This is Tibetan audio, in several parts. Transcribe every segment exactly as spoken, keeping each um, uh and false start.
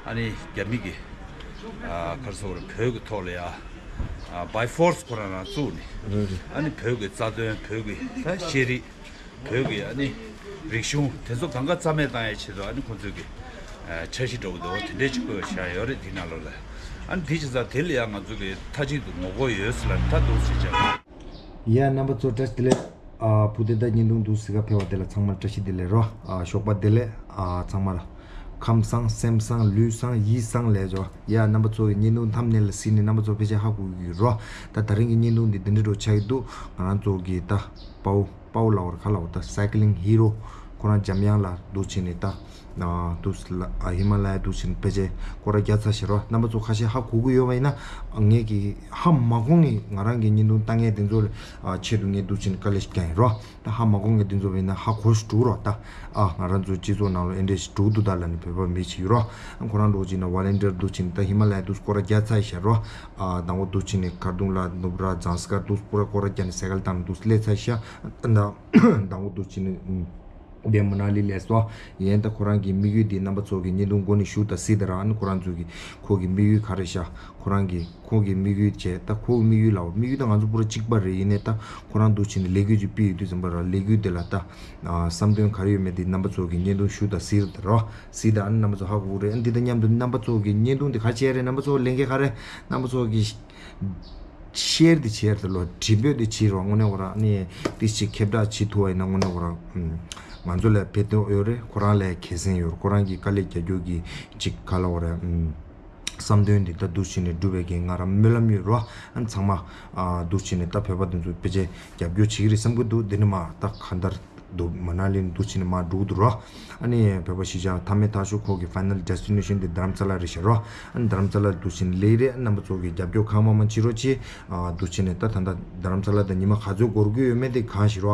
ཨ་ནི་རྒྱ་མི་གི་ཨ་ག་རེ་ཟེར་དགོས་རེད། བོད་ཀྱི་ཐོག་ལ་ཡ་ཨ་by force ཁོ་རང་རང་བཙུགས་ནས། རེད་རེད། ཨ་ནི་བོད་ཀྱི་རྩ་དོན། བོད་ཀྱི་ད་ཤེས་རིག་བོད་ཀྱི་ཨ་ནི་རིག་གཞུང་དེ་ཚོ་གང་ག་རྩ་མེད་བཏང་ཡའི་ཆེད་དུ། ཨ་ནི་ཁོང་ཚོས་ཀྱི་ཨ་འཆར་གཞི་འདྲ་བོ་འདུག་དེ་འདྲས་ཅིག་བཀོད་བཞག་ཡོད་རེད་དེའི་ནང་ལོགས་ལ། ཨ་ནི་དེ་བྱས་ཙང་དེ་ལ་ཡང་ང་ཚོ་གི་མཐའ་གཅིག་ཏུ་ངོ་རྒོལ་ཡོད་ཟེར་ལབ་ནས་ད་འདུག་སེ་བྱས་བྱས། ཡ་རྣམ་པ་ཚོ་བཀྲ་ཤིས་བདེ་ལེགས། ཨ་བུ་དེ་ད་བརྙན་ཐུང་འདུག་སེ་ག་ཕེབས་པ་དེ་ལ་ཚང་མར་བཀྲ་ཤིས་བདེ་ལེགས་རོ། ཨ་ཞོགས་པ་བདེ་ལེགས། ཨ་ཚང་མ་ལ་ཁམས་བཟང་སེམས་བཟང་ལུས་བཟང་ཡིད་བཟང་ལས་ཇོ། ཡ་རྣམ་པ་ཚོ་གི་བརྙན་ཐུང་ཐམ་ནེལ་ལ་གཟིགས་ནས་རྣམ་པ་ཚོ་ཕལ་ཆེར་ཧ་གོ་གི་རོ། ད་ད་རིང་གི་བརྙན་ཐུང་འདི་འདི་འདྲ་འགྲོ་ཆགས་ཀྱི་འདུག་ང་རང་ཚོ་གི་ད་དཔའ་བོ་དཔའ་བོ་ལབ་དགོས་རེད། ག་ལབ་དགོས། ད་སའི་ཀི་ལིང་ཧི་རོ་ཁོ་རང་འཇམ་དབྱངས་ལགས་འདུག་བྱས་ནས་ད། ཨ་དུས་ལ་ཨ་ཧི་མ་ལ་ཡ་འདུག་བྱས་ནས་ཕལ་ཆེར་སྐོར་ར་བརྒྱབ་ཚར་ཤག་རོ། རྣམ་པ་ཚོ་ཁ་ཤས་ཧ་གོ་གི་ཡོད་པ་ཡིན་ན། ངས་ཀྱི་ཧ་མ་གོ་མཁན་ང་རང་གི་བརྙན་ཐུང་ལྟ་མཁན་དེ་ཚོ་ལ་ཨ་ཆེད་དུ་ངས་འདུག་བྱས་ནས་དཀའ་ལས་ཤིག་བརྒྱབ་ཡིན་རོ། ད་ཧ་མ་གོ་མཁན་དེ་ཚོ་ཡིན་ན་ཧ་གོ་ཞིག་འགྲོ་རོ། ད་ཨ་ང་རང་ཚོའི་སྤྱི་ཚོགས་ནང་ལ་ཨེ་འདྲས་ཤིག་འགྲོ་འདུག་ད་ལབ་ནས་བོད་པ་མི་ཞིག་ཡོད་རོ། ཁོ་རང་འདུག་བྱས་ནས་ཝོ་ལན་ཊིར་འདུག་བྱས་ནས་ད་ཧི་མ་ལ་ཡ་འདུག་སྐོར་ར་བརྒྱབ་ཚར་ཤག་རོ། ཨ་དང་པོ་འདུག་བྱས་ནས་ཁ་རྡུང་ལ་ནུབ་ར་ཛང་སི་ཀར་འདུག་སྐོར་ར་སྐོར་ར་བརྒྱབ་ནས་སའི་ཀལ་བཏང་ནས་འདུག་སླེབས་ཚར་ཤག་ད་དང་པོ་འདུག་བྱས་ནས། དེ་མ་ན་ལི་ལས་སོ། ཡན་ད་ཁོ་རང་གི་དམིགས་ཡུལ་འདི་རྣམ་པ་ཚོ་གི་བརྙན་ཐུང་འགོ་ནས་ཞུ་ད་སྲིད་ད་ར། ཨ་ནི་ཁོ་རང་ཚོ་གི་ཁོ་གི་དམིགས་ཡུལ་ག་རེ་ཤག་ཁོ་རང་གི་ཁོ་གི་དམིགས་ཡུལ་བྱས། ད་ཁོ་གི་དམིགས་ཡུལ་ལ་དམིགས་ཡུལ་ད་ང་ཚོ་པུ་ར་གཅིག་པ་རེད། ཡིན་ནའི་ད་ཁོ་རང་འདུག་བྱས་ནས་ལས་འགུལ་ཅིག་སྤེལ་ཡོད་དུས་ཙམ་པ་ར་ལས་འགུལ་དེ་ལ་ད་ཨ་བསམ་དོན་ག་རེ་ཡོད་མེད་དེ་རྣམ་པ་ཚོ་གི་བརྙན་ཐུང་ཞུ་ད་སྲིད་ད་ར། སྲིད་ད་ཨ་ནི་རྣམ་པ་ཚོ་ཧ་གོ་གི་རེད། ཨ་ནི་འདི་དང་མཉམ་དུ་རྣམ་པ་ཚོ་གི་བརྙན་ཐུང་འདི་ག་བྱས་རེད། རྣམ་པ་ཚོ་ལེན་མཁན་ག་རེ། རྣམ་པ་ཚོ་གི་ཤེར་དེ་བྱེད་ཡར་དུ་ལོ་དྲི་འབོད་དེ་བྱེད་རོགས། དངོས་གནས་ཁོ་རང་ནི་དེ་ཅིག་ཁྱབ་བསྒྲགས་བྱེད་ཐུབ་པ་ཡིན་ན་དངོས་གནས་ཁོ་རང་ང་ཚོ་ལ་ཕན་ཐོགས་ཡོད་རེད། ཁོ་རང་ལ་ཁེ་བཟང་ཡོད་རེད། ཁོ་རང་གི་དཀའ་ལས་རྒྱག་རྒྱུ་གི་ཅིག་ག་ལབ་དགོས་རེད། བསམ་དོན་དེ་ད་འདུག་བྱས་ནས་འགྲུབ་པའི་གི་ང་རང་སྨོན་ལམ་ཡོད་རོ། ཨ་ཚང་མ་འདུག་བྱས་ནས་ད་བོད་པ་དེ་ཚོ་ཕལ་ཆེར་རྒྱབ་སྐྱོར་བྱེད་ཀྱི་རེད་བསམ་གྱི་འདུག་འདི་ནི་མ་ད་གང་ལྟར། འདུག་མ་ན་ལི་འདུག་བྱས་ནས་མར་འགྲོ་གི་འདུག་རོ། ཨ་ནི་བོད་པ་གཞིས་ཆགས་མཐའ་མའི་མཐའ་མཇུག་ཁོ་གི་ཕའི་ནལ་ཌེ་སི་ཊི་ནེ་ཤན་དེ་རྡ་རམ་ས་ལ་རེད་ཤག་རོ། ཨ་ནི་རྡ་རམ་ས་ལ་འདུག་བྱས་ནས་སླེབས་རེད། རྣམ་པ་ཚོ་གི་རྒྱབ་སྐྱོར་གང་མང་མང་བྱེད་རོགས་གྱིས། ཨ་འདུག་བྱས་ནས་ད་ད་ལྟ་རྡ་རམ་ས་ལ་དང་ཉི་མ་ག་ཚོད་འགོར་གྱི་ཡོད་མེད་དེ་གང་ཤེས་རོ།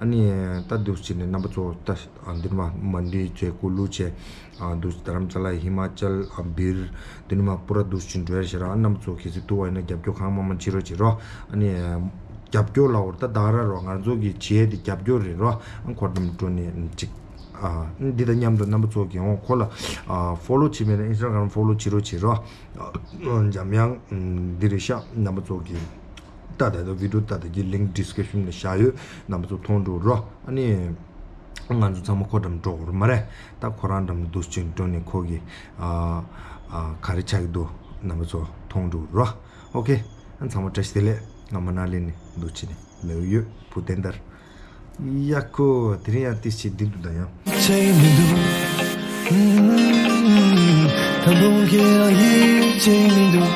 ཨ་ནི་ད་འདུག་བྱས་ནས་རྣམ་པ་ཚོ་ད་ཨ་འདིར་མ་མན་ཌི་བྱས། ཀུ་ལུ་བྱས། ཨ་འདུག་རྡ་རམ་ས་ལ། ཧི་མ་ཅལ། ཨ་སྦིར། འདི་ནས་མར་པུ་ར་འདུག་བྱས་འགྲོ་ཡ་ཤག་རོ། ཨ་རྣམ་པ་ཚོ་གལ་སྲིད་ཐུབ་པ་ཡིན་ན་རྒྱབ་སྐྱོར་གང་མང་མང་བྱེད་རོགས་བྱེད་རོ། ཨ་ནི་རྒྱབ་སྐྱོར་ལབ་དགོས་རེད། ད་ད་ག་ར་རོ། ང་ཚོ་གི་བྱེད་ཡ་དེ་རྒྱབ་སྐྱོར་རེད་རོ། ཨ་ཁོ་འགྲམ་འགྲོ་ནས་ཅིག་ཨ་འདི་དང་མཉམ་དུ་རྣམ་པ་ཚོ་གི་འོང་ཁོ་ལ་ཨ་ཕོ་ལོ་བྱེད་མེད་ན་ཨིན་སི་ཊ་གྷ་རམ་ཕོ་ལོ་བྱེད་རོགས་བྱེད་རོ། འཇམ་དབྱངས་འདི་རེད་ཤག་རྣམ་པ་ཚོ་གི་ད་ད་ལྟ་བི་ཌི་ཡོ་ད་ལྟ་གི་ལིང་ཌི་སི་ཀི་རིབ་ཤན་ལ་བཞག་ཡོད། རྣམ་པ་ཚོ་མཐོང་འགྲོ་རོ། ཨ་ནི། ང་ཚོ་ཚང་མ་ཁོ་འགྲམ་འགྲོ་དགོས་རེད་མ་རེད། ད་ཁོ་རང་འགྲམ་འདུག་བྱས་འགྲོ་ནས་ཁོ་གི་ཨ་ཨ་ག་རེ་ཆགས་ཀྱི་འདུག་རྣམ་པ་ཚོ་མཐོང་འགྲོ་རོ། ཨོ་ཁེ། ཨ་ཚང་མ་བཀྲ་ཤིས་བདེ་ལེགས། ང་མ་ན་ལི་ནས་འདུག་བྱས་ནས་ལབ་ཡོད། བུ་བསྟན་དར། ཡ་ཁོ་དེ་རིང་ཡང་ཏིས་ཆེ་འདི་འདུག་ད་ཡང་། བྱས་མི་འདུག་ད་དུང་ཁྱེད་རང་ཡིད་ཆེས་མི་འདུག་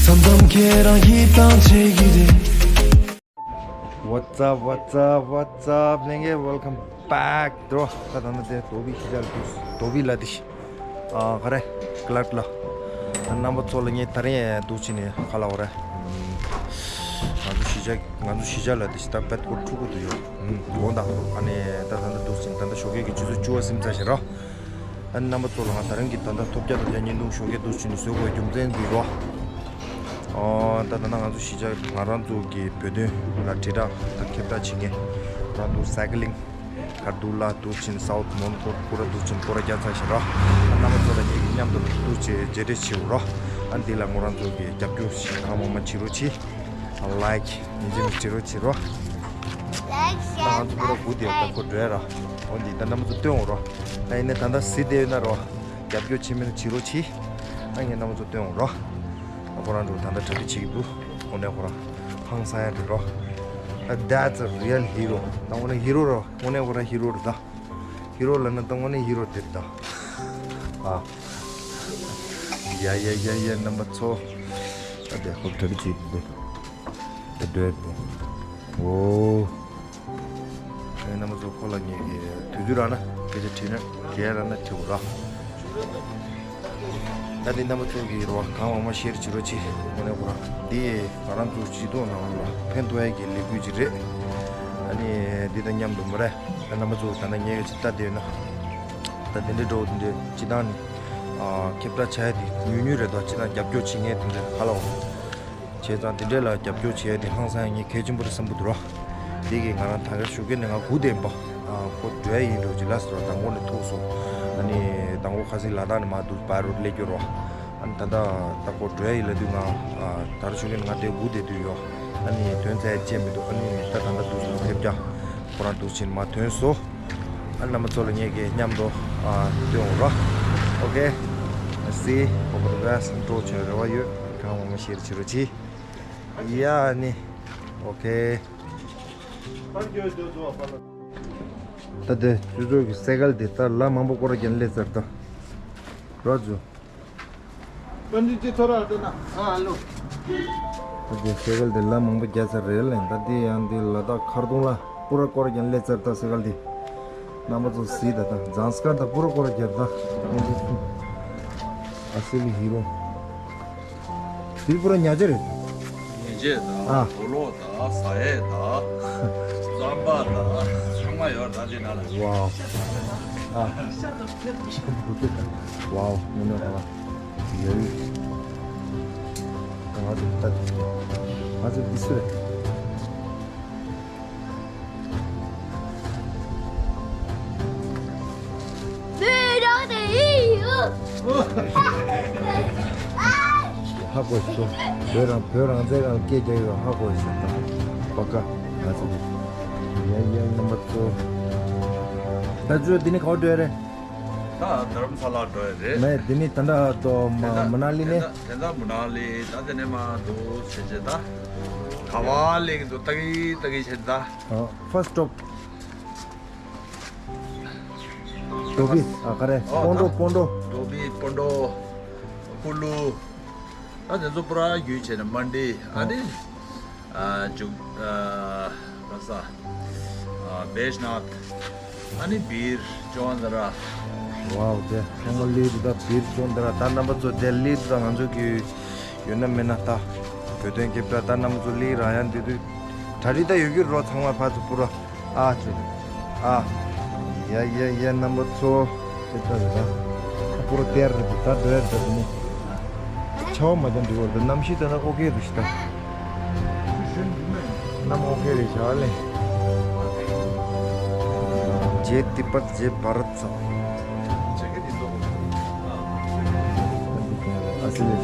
མཚམས་མཚམས་ཁྱེད་རང་ཡིད་ཐང་ཆད་ཀྱི་རེད། What's up, what's up, what's up? ལྷན་རྒྱས་welcome back འགྲོ། ད་ད་ནི་དེ་དོ་བི་ཤི་ཇ་ལ་དུས་དོ་བི་ལ་དེ་ཤི། ཨ་ག་རེ། ཀི་ལར་ལ། རྣམ་པ་ཚོ་ལ་ངས་ད་རིང་འདུག་བྱས་ནས་ག་ལབ་དགོས་རེད། ང་ཚོ་གཞིས་ཆགས་ང་ཚོ་གཞིས་ཆགས་ལ་དེ་ཤི་ད་བེད་ཀོ་ཕྲུ་གུ་དུ་ཡོད། འོང་ད། ཨ་ནི་ད་ད་ནི་འདུག་བྱས་ནས་ད་ལྟ་ཞོགས་ཀས་ཀྱི་ཆུ་ཚོད་བཅུ་པ་ཟིན་ཚར་ཤག་རོ། ཨ་ནི་རྣམ་པ་ཚོ་ལ་ང་ད་རིང་གི་ད་ལྟ་ཐོབ་རྒྱ་ཐོབ་རྒྱ་བརྙན་ཐུང་ཞོགས་ཀས་འདུག་བྱས་ནས་བཟོ་དགོས་རྒྱུ་མཚན་འདི་རོ། ཨོ་ད་ད་ལྟ་ང་ཚོ་གཞིས་ཆགས་ང་རང་ཚོ་གི་བོད་དོན་ལ་དྲིལ་བསྒྲགས་ད་ཁྱབ་བསྒྲགས་བྱེད་མཁན་ང་ཚོ་སའི་ཀི་ལིང་གར་འདུག་ལ་འདུག་བྱས་ནས་སའུ་ཐི་མོན་གྷོ་པུ་ར་འདུག་བྱས་ནས་སྐོར་ར་རྒྱག་ཚར་ཤག་རོ། ཨ་རྣམ་པ་ཚོ་ལ་ངེད་ཀྱི་མཉམ་དུ་འདུག་བྱས་མཇལ་འཕྲད་བྱེད་རོགས། ཨ་འདི་ལ་ང་རང་ཚོ་གི་རྒྱབ་སྐྱོར་ཞིག་གང་མང་མང་བྱེད་རོགས་གྱིས། ལའེག་ཡིན་གཅིག་མིན་གཅིག་རོགས་བྱེད་རོགས། ད་ང་ཚོ་པུ་ར་དགུ་དེ་ད་ཁོ་འགྲོ་ཡ་ར། འོ་འདི་ད་རྣམ་པ་ཚོ་སྟོན་འོང་རོགས། ད་ཡིན་ནའི་ད་ལྟ་གཟིགས་བསྡད་ཡོད་ན་རོགས། རྒྱབ་སྐྱོར་བྱེད་མིན་ན་བྱེད་རོགས་གྱིས། ད་ངས་རྣམ་པ་ཚོ་སྟོན་འོང་རོགས། ད་ཁོ་རང་ཚོ་ད་ལྟ་གྲ་སྒྲིག་བྱེད་ཀྱི་འདུག་འོ་ནས་ཁོ་རང་ཧང་སང་ཡ་རེད་རོགས། ད་that's a real hero། ད་འོ་ནས་ཧི་རོ་རོ། འོ་ནས་ཁོ་རང་ཧི་རོ་རེད་ད། ཧི་རོ་ལབ་ན་ད་དངོས་གནས་ཧི་རོ་དེ་རེད་ད། ཨ། ཡ་ཡ་ཡ་ཡ་རྣམ་པ་ཚོ། ད་དེ་ཧོབ་ཐབས་ཅིག་འདི། ད་འདོད་དེ། འོ། ཨེ་རྣམ་པ་ཚོ་ཁོ་ལ་ངེད་ཀྱི་དུས་ཚོད་རག་ན་སྐད་ཆ་དྲིས་ན་དྲིས་ཡ་རག་ན་དྲིས་འོ་ར། ད་འདི་རྣམ་པ་ཚོ་གི་རོ་གང་མང་མང་ཤེར་བྱེད་རོགས་གྱིས། དངོས་གནས་ཁོ་རང་འདི་ང་རང་ཚོ་སྤྱི་ཚོགས་ནང་ལ་ཕན་ཐོགས་ཡ་གི་ལས་འགུལ་ཅིག་རེད། ཨ་ནི་འདི་དང་མཉམ་དུ་མོ་རེ། ད་རྣམ་པ་ཚོ་ད་ནང་ཉལ་གི་ཅིག་ལྟ་བསྡད་ཡོད་ན། ད་དེ་འདྲའི་འགྲོ་དེ་འདྲའི་སྤྱི་བཏང་ནི། ཨ་ཁྱབ་བསྒྲགས་བྱ་ཡ་དེ་ཉུང་ཉུང་རེད་དོ། སྤྱི་བཏང་རྒྱབ་སྐྱོར་བྱེད་མཁན་དེ་འདྲ་ག་ལ་འོང་། བྱས་ཙང་དེ་འདྲའི་ལ་རྒྱབ་སྐྱོར་བྱེད་ཡ་དེ་ཧང་སང་ཡ་ངས་གལ་ཆེན་པོ་རེད་བསམ་གྱི་འདུག་ར། དེ་གིས་ང་རང་ད་ག་ཞོགས་ཀས་ནས་ང་སྒུག་བསྡད་ཡིན་པ། ཨ་ཁོ་འགྲོ་ཡ་ཡིན་འགྲོ་ཅིག་ལ་ཟེར་བ་མདང་དགོང་ནས་ཐུག་སོང་། ཨ་ནི་མདང་ ཁ་སང་ལ་དྭགས་ནས་མར་འདུག་བཱའི་རོཌ་སླེབས་རྒྱུ་རོ། ཨ་ནི་ད་ལྟ་ད་ཁོ་འགྲོ་ཡ་ཡིན་ལབ་དུས་ང་ད་རུང་ཆུ་ལེན་ང་དེ་སྒུག་བསྡད་དུས་ཡོ། ཨ་ནི་དོན་ཚན་ཅན་མི་འདུག་ཨ་ནི་ད་ད་ལྟ་འདུག་སེ་ཕེབས་རྒྱ་ཁོ་རང་འདུག་ཕྱིན་མ་ཐོན་སོ། ཨ་ནི་རྣམ་པ་ཚོ་ལ་ངེད་ཀྱིས་མཉམ་དུ་ཨ་སྟོན་འོང་རོ། ཨོ་ཁེ། སི་ཧོབ་ཏུ་བེ་སི་འགྲོ་བྱོན་རེ་བ་ཡོད། གང་མང་མང་ཤེར་བྱེད་རོགས་གྱིས། ཡ་ནི། ཨོ་ཁེ། ད་དེ་ཅུ་ཅུ་གི་སེ་ཀལ་དེ་ད་ལ་མང་པོ་སྐོར་རྒྱན་ལས་ཚར་ད། རོ་ཛུ། པན་ཌི་ཏི་ཐོ་ར་ཨ་ཏེ་ན། ཨ་ལོ། ད་དེ་སེ་ཀལ་དེ་ལ་མང་པོ་རྒྱག་ཚར་རེད་ལེ། ད་དེ་ཡང་དེ་ལ་དྭགས་མཁར་གདོང་ལ་པུ་ར་སྐོར་རྒྱན་ལས་ཚར་ད་སེ་ཀལ་དེ། རྣམ་པ་ཚོ་གཟིགས་ད་ད་ཛང་སྐར་ད་པུ་ར་སྐོར་རྒྱབ་ད། ཨ་སི་ལི་ཧི་རོ། དེ་པུ་ར་ཉ་ཆ་རེད། ཉ་ཆ་དང་ཨ་གོ་ལོག་དང་ཟ་ཡས་དང་རྩམ་པ་དང་ཚང་མ་ཡོད་ད་དེ་ནང་ལ། ཝའོ། ཨ། ཝའོ་ངོ་མ་ཨ། ཡོད། ང་ཚོ་ད་ང་ཚོ་འདི་སུ་རེད། ཧ་གོ་སོང་། བོད་རང་བོད་རང་བཙན་རང་སྐད་རྒྱག་ཡོད་ཧ་གོ་སོང་། ད་པ་ཀ་ང་ཚོ་ཡ་ཡ་རྣམ་པ་ཚོ། ད་ཚོ་འདི་ནས་ག་པར་འགྲོ་ཡ་རེད། ད་དྷ་རམ་ས་ལ་འགྲོ་ཡ་རེད། མེད་འདི་ནས་ད་ལྟ་ཏོ་མ་དེ་ད་མ་ན་ལི་ནས། དེ་ད་དེ་ད་མ་ན་ལི་ད་དེ་ནས་མ་འདུག་བྱེད་བྱེད་ད། ག་བ་ལེགས་འདུག་ལྟ་གི་ལྟ་གི་བྱེད་ད། First stop. དོ་བི། ཨ་ག་རེ། ཨོ་སྤོན་ཊོ། ད་སྤོན་ཊོ། དོ་བི་སྤོན་ཊོ། ཀུ་ལུ། ད་དེ་ཚོ་པུ་ར་བརྒྱུད་བྱས་ནས་མན་ཌི། ཨ་ནི་ཨ་ཇུ་ཨ་ག་ས་ཨ་བེཤ་ནཱཐ། ཨ་ནི་བིར་ཅོན་དྷ་ར། ཝའོ་དེ་ཚང་མ་ལི་དུ་ད་བིར་ཅོན་དྷ་ར། ད་རྣམ་པ་ཚོ་དེ་ལི་དུ་ད་ང་ཚོ་གི་ཡོད་ན་མེད་ན་ད་བོད་དོན་རྒྱབ་ད་ད་རྣམ་པ་ཚོ་ལི་ར་ཡང་འདི་དུས་གྲ་སྒྲིག་ད་ཡོད་ཀྱི་རོ། ཚང་མ་ཕར་ཚུར་པུ་ར། ཨ་ཙི། ཨ། ཡ་ཡ་ཡ་རྣམ་པ་ཚོ། དེ་ལྟ་རེད་ད། ཨ་པུ་ར་དེར་རེད་ད་འགྲོ་ཡ་རེད་ད་ནི། ཆར་པ་མ་ཅང་འགྲིག་པ་རེད་ད། གནམ་གཤིས་ལྟ་ན་ཨོ་ཁེ་རེད་ཤག་ད། གནམ་ཨོ་ཁེ་རེད་ཤག་ལེ། ཇེ་ཏི་པ་ཇེ་བྷ་རད་ཚོ། ཨ་ཙི་ལེ།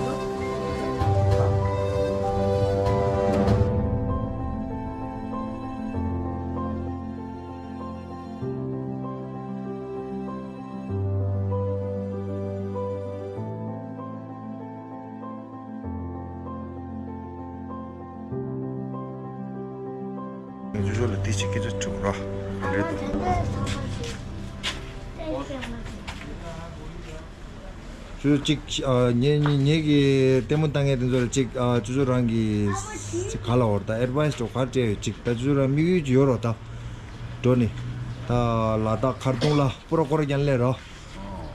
ང་ཚོ་ལ་འདི་ཅིག་སྐད་ཆ་དྲི་བ་ར་རེད་འདུག་ཅུ་ཅུ་གཅིག་ཨ་ངེད་ངེད་ངེད་ཀྱི་ལྟད་མོ་ལྟ་མཁན་དེ་ཚོ་ལ་གཅིག་ཨ་ཅུ་ཅུ་རང་གི་ཅིག་ག་ལ་འོར་ད་ཨེཌ་ཝའི་སི་འགྲོ་ག་སྤྲད་ཡོད་ཅིག་ད་ཅུ་ཅུ་རང་དམིགས་ཡུལ་ཅིག་ཡོད་རོགས་ད་འགྲོ་ནི་ད་ལ་དྭགས་མཁར་གདོང་ལ་པུ་ར་སྐོར་རྒྱག་སླེབས་རོགས་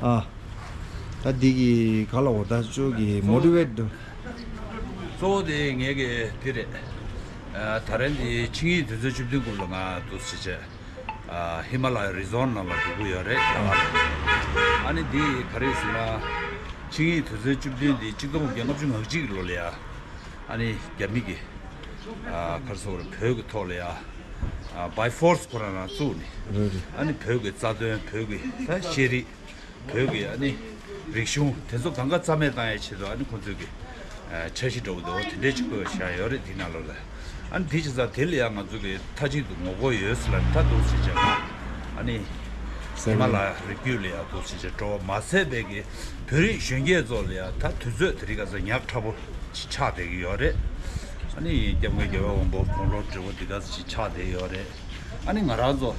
ཨ་ད་འདི་གི་ག་ལ་འོར་ད་ཅུ་ཅུ་གི་མོ་ཊི་ཝེཊ་འགྲོ། གཙོ་བོ་དེ་ངེད་ཀྱི་དེ་རེད། ཨ་ད་རིང་འདི་ཆིངས་ཡིག་དུས་ཚོད་བཅུ་བདུན་གུང་ལ་ང་འདུག་སེ་བྱས། ཨ་ཧི་མ་ལ་ཡ་རི་ཛོན་ནང་ལ་འགྲོ་གི་ཡོད་རེད་རྒྱ་གར་ལ། ཨ་ནི་འདི་ག་རེ་ཟེར་ན། ཆིངས་ཡིག་དུས་ཚོད་བཅུ་བདུན་འདི་གཅིག་སྟོང་དགུ་བརྒྱ་ལྔ་བཅུ་ང་གཅིག་གི་ལོ་ལ་ཡ། ཨ་ནི་རྒྱ་མི་གི་ཨ་ག་རེ་ཟེར་དགོས་རེད། བོད་ཀྱི་ཐོག་ལ་ཡ། ཨ་བའི་ཕོར་སི་ཁོ་རང་རང་བཙུགས་ནས། རེད་རེད། ཨ་ནི་བོད་ཀྱི་རྩ་དོན་བོད་ཀྱི་ད་ཤེས་རིག་བོད་ཀྱི་ཨ་ནི་རིག་གཞུང་དེ་ཚོ་གང་ག་རྩ་མེད་བཏང་ཡའི་ཆེད་དུ་ཨ་ནི་ཁོང་ཚོས་ཀྱི་ཨ་འཆར་གཞི་འདྲ་བོ་འདུག་དེ་འདྲའི་ཅིག་བཀོད་བཞག་ཡོད་རེད་དེ་ནང་ལོགས་ལ། ཨ་ནི་དེ་བྱས་ཙང་དེ་ལ་ཡང་ང་ཚོ་གི་མཐའ་གཅིག་ཏུ་ངོ་རྒོལ་ཡོད་ཟེར་ལབ་ནས་ད་འདུག་སེ་བྱས་ཙང་ཨ་ནི་ཧི་མ་ལ་ཡ་རི་རྒྱུད་ལ་ཡང་འདུག་སེ་བྱས་འགྲོ་བ་མ་ཟད་པའི་གི་བོད་རིགས་གཞོན་སྐྱེས་ཚོ་ལ་ཡང་ད་དུས་ཚོད་དེ་རིང་ཁ་སང་ཉག་ཕྲ་པོ་ཅིག་ཆགས་བསྡད་ཀྱི་ཡོད་རེད། ཨ་ནི་སྐྱབས་མགོན་རྒྱལ་བའི་དབང་པོ་དགུང་ལོ་བགྲེས་པོ་འདི་ག་ཅིག་ཆགས་བསྡད་ཡོད་རེད། ཨ་ནི་ང་རང་ཚོ་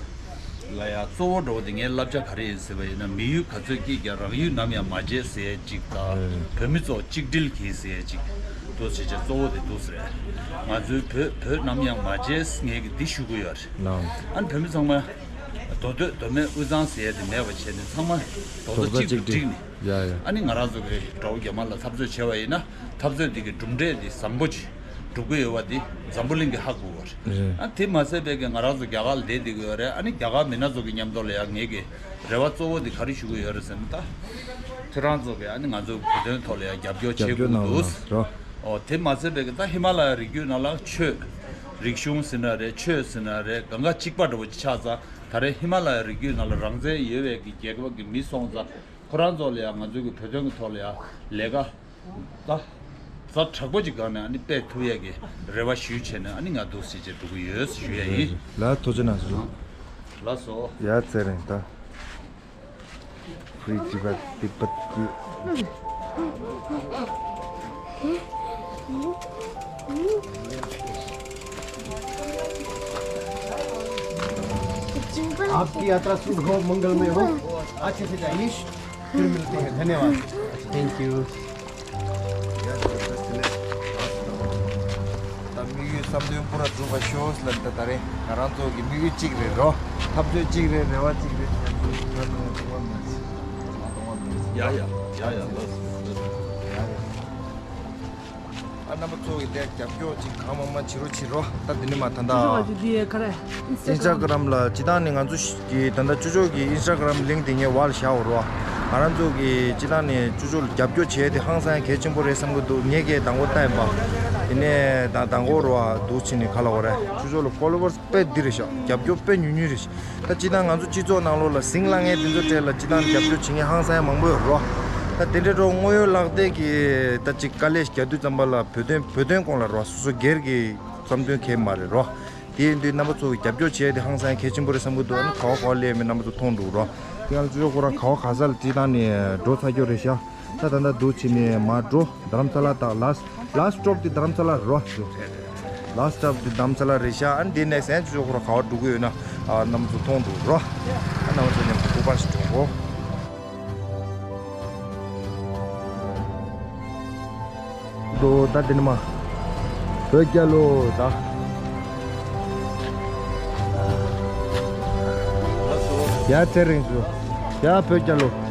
ལ་ཡང་གཙོ་བོ་འགྲོ་བ་དེ་ངའི་བསླབ་བྱ་ག་རེ་ཡིན་ཟེར་བ་ཡིན་ན། མི་ཡུལ་ག་ཚོད་སྐྱིད་ཀྱང་རང་ཡུལ་ནམ་ཡང་མ་བརྗེད་ཟེར་ཡས་ཅིག་དང་། ཨེ། བོད་མི་ཚོ་གཅིག་སྒྲིལ་གྱིས་ཟེར་ཡས་ཅིག་འདུག་སེ་བྱས་གཙོ་བོ་དེ་འདུག་ཟེར། ང་ཚོའི་བོད་བོད་ནམ་ཡང་མ་བརྗེད་ངས་ཀྱི་འདི་ཞུ་གི་ཡོད་རེད། ལགས། ཨ་ནི་བོད་མི་ཚང་མ་མདོ་སྟོད་མདོ་སྨད་དབུས་གཙང་ཟེར་ཡས་དེ་མེད་པ་བྱས་ནས་ཚང་མ་རྡོག་རྡོག་རྩ་གཅིག་ཏུ་བསྒྲིགས་ནས། ཡ་ཡ། ཨ་ནི་ང་རང་ཚོ་གི་དགྲ་བོ་རྒྱ་དམར་ལ་འཐབ་རྩོད་བྱས་པ་ཡིན་ན། འཐབ་རྩོད་འདི་གི་གྲུབ་འབྲས་འདི་བཟང་པོ་ཅིག་འགྲུབ་ཀྱི་ཡོད་པ་འདི་འཛམ་བུ་གླིང་གིས་ཧ་གོ་བ་རེད། རེད། ཨ་དེ་མ་ཟད་པའི་གི་ང་རང་ཚོ་རྒྱ་གར་ལ་བསྡད་བསྡད་ཀྱི་ཡོད་རེད། ཨ་ནི་རྒྱ་གར་མི་སྣ་ཚོ་གི་མཉམ་དུ་ལ་ཡང་ངེད་ཀྱི་རེ་བ་གཙོ་བོ་འདི་ག་རེ་ཞུ་གི་ཡོད་རེད་ཟེར་ན། ད་ཁྱོད་རང་ཚོ་གི་ཨ་ནི་ང་ཚོ་བོད་དོན་ཐོག་ལ་ཡང་རྒྱབ་སྐྱོར་བྱེད་དགོས་ཀྱི་འདུག་རོ། ཨོ་དེ་མ་ཟད་པའི་གི་ད་ཧི་མ་ལ་ཡ་རི་རྒྱུད་ནང་ལ་ཆོས་རིག་གཞུང་ཟེར་ན་རེད། ཆོས་ཟེར་ན་རེད། གང་ག་གཅིག་པ་འདྲ་བོ་ཅིག་ཆགས་ཙང་། ད་རེས་ཧི་མ་ལ་ཡ་རི་རྒྱུད་ནང་ལ་རང་བཙན་ཡོད་པའི་གི་རྒྱལ་ཁབ་ཀྱི་མི་སོང་ཙང་། ཁོ་རང་ཚོ་ལ་ཡང་ང་ཚོའི་གི་བོད་དོན་གི་ཐོག་ལ་ཡང་ལས་ཀ་ད་ཛ་དྲག་པོ་ཅིག་སྒང་ནས་ཨ་ནི་སྤེལ་ཐུབ་ཡས་ཀྱི་རེ་བ་ཞུས་བྱས་ནས་ཨ་ནི་ང་འདུག་སེ་བྱས་འགྲོ་གི་ཡོད་ཞུ་ཡས་ཡིན། ལགས་ཐུགས་རྗེ་གནང་ཞུ། ལགས་སོ། ཡ་ཚེ་རིང་ད། Free Tibet, Tibet. आपकी यात्रा शुभ हो, मंगलमय हो, अच्छे से जाइए, फिर मिलते हैं, धन्यवाद। Thank you. ད་དམིགས་ཡུལ་བསམ་དོན་པུ་ར་འགྲུབ་པ་ཤོག་ལབ། ད་ད་རེས་ང་རང་ཚོ་གི་དམིགས་ཡུལ་གཅིག་རེད་རོ། འཐབ་རྩོད་གཅིག་རེད། རེ་བ་གཅིག་རེད། ཡ་ཡ་ཡ་ཡ་ལགས་སོ། ཡ་ཡ། ཨ་རྣམ་པ་ཚོ་གི་དེ་རྒྱབ་སྐྱོར་ཅིག་གང་མང་མང་བྱེད་རོགས་བྱེད་རོགས། ད་འདི་ནས་མ་ད་ལྟ་ཨིན་སི་ཊ་གྷ་རམ་ལ་སྤྱི་བཏང་ནས་ང་ཚོ་གི་ད་ལྟ་ཅོ་ཅོ་གི་ཨིན་སི་ཊ་གྷ་རམ་ལིང་ཀི་དེ་ངས་བར་བཞག་ཡོད་རོ། ང་རང་ཚོ་གི་སྤྱི་བཏང་ནས་ཅོ་ཅོ་ལ་རྒྱབ་སྐྱོར་བྱེད་ཡ་དེ་ཧང་སང་གལ་ཆེན་པོ་རེད་བསམ་གི་འདུག་ངས་ཀྱི་དང་པོ་ལྟ་ཡིན་པ། དེ་ནས་ད་དང་པོ་རོ་འདུག་ཕྱིན་ནས་ག་ལ་འོ་རེད། ཅོ་ཅོ་ལ་ཕོ་ལོ་ཝར་སི་དཔེ་འདི་རེད་ཤག་རྒྱབ་སྐྱོར་དཔེ་ཉུང་ཉུང་རེད་ཤག་ད་སྤྱི་བཏང་ང་ཚོ་སྤྱི་ཚོགས་ནང་ལོགས་ལ་ཟིང་ལ་ངས་འདི་ཚོ་གྲས་ལ་སྤྱི་བཏང་རྒྱབ་སྐྱོར་བྱེད་མཁན་ཧང་སང་མང་པོ་ཡོད་རོ། ད་དེ་འདྲའི་འགྲོ་དངོས་ཡོད་ལག་དེབ་ཀྱི་ད་ཅིག་དཀའ་ལས་རྒྱག་དུས་ཙམ་པ་ལ་བོད་དོན་བོད་དོན་སྐོར་ལ་རོ། སོ་སོ་སྒེར་གྱི་བསམ་དོན་གལ་མ་རེད་རོ། དེ་ཡིན་དུས་རྣམ་པ་ཚོ་གི་རྒྱབ་སྐྱོར་བྱས་ཏེ་ཧང་སང་གལ་ཆེན་པོ་རེད་བསམ་གི་འདུག་ཨ་ནི་ག་བ་ག་བ་སླེབས་མེད་རྣམ་པ་ཚོ་མཐོང་འདུག་རོ། དེ་ཡང་ཅོ་ཅོ་ཁོ་རང་ག་བ་ག་ས་ལ་སྤྱི་བཏང་ནས་འགྲོ་ཚར་རྒྱུ་རེད་ཤག་ད་ད་ལྟ་འདུག་ཕྱིན་ནས་མར་འགྲོ། རྡ་རམ་ས་ལ་ད་ལཱསི་ཊི་ལཱསི་ཊི་སི་ཊོབ་དེ་རྡ་རམ་ས་ལ་རོ། ལཱསི་ཊི་ཊོབ་དེ་རྡ་རམ་ས་ལ་རེད་ཤག་ཨ་ནི་དེ་ནས་སན་ཅོ་ཅོ་ཁོ་རང་ག་བ་འགྲོ་གི་ཡོད་ན་ཨ་རྣམ་པ་ཚོ་མཐོང་འདུག་རོ། ཨ་རྣམ་པ་ཚོ་མཉམ་དུ་སྐུ་པར་ཞིག་འགྲོ་གོ། འགྲོ་ད་དེ་ནས་མ་བོད་རྒྱལ་ལོ་ད། ཡ་ཚེ་རིང་ཚོ། ཡ་བོད་རྒྱལ་ལོ།